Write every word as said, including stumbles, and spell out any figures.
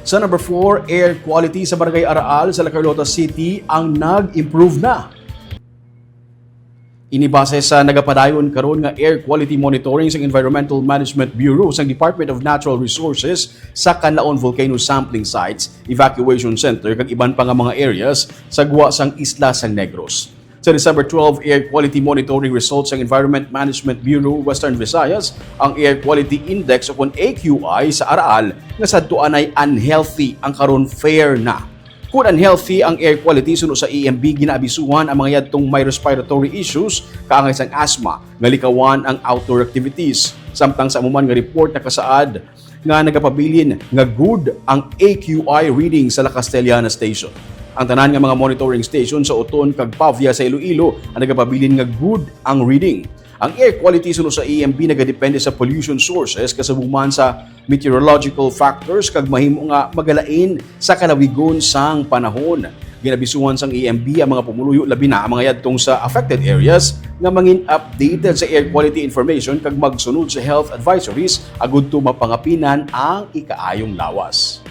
Sa number four, air quality sa Barangay Araal sa La Carlota City ang nag-improve na. Ini base sa nagapadayon karon nga air quality monitoring sang Environmental Management Bureau sang Department of Natural Resources sa Canlaon Volcano Sampling Sites, Evacuation Center kag iban pa nga mga areas sa gwa sang isla sang Negros. Sa December twelve air quality monitoring results sang Environment Management Bureau Western Visayas, ang air quality index o kun A Q I sa Araal nga sadto anay unhealthy, ang karon fair na. Kun unhealthy ang air quality, suno sa E M B, ginaabisuhan ang mga yadtong may respiratory issues kaangay sang asthma nga likawan ang outdoor activities. Samtang sa amo man nga report nakasaad nga nagapabilin nga good ang A Q I reading sa La Castellana Station. Ang tanan nga mga monitoring station sa Oton kag Pavia sa Iloilo ang nagapabilin nga good ang reading. Ang air quality suno sa E M B nagadepende sa pollution sources kasubong man sa meteorological factors kag mahimo nga magalain sa kalawigon sang panahon. Ginabisuhan sang E M B ang mga pumuluyo, labi na ang mga yadtong sa affected areas, nga mangin updated sa air quality information kag magsunod sa health advisories agud to mapangapinan ang ikaayong lawas.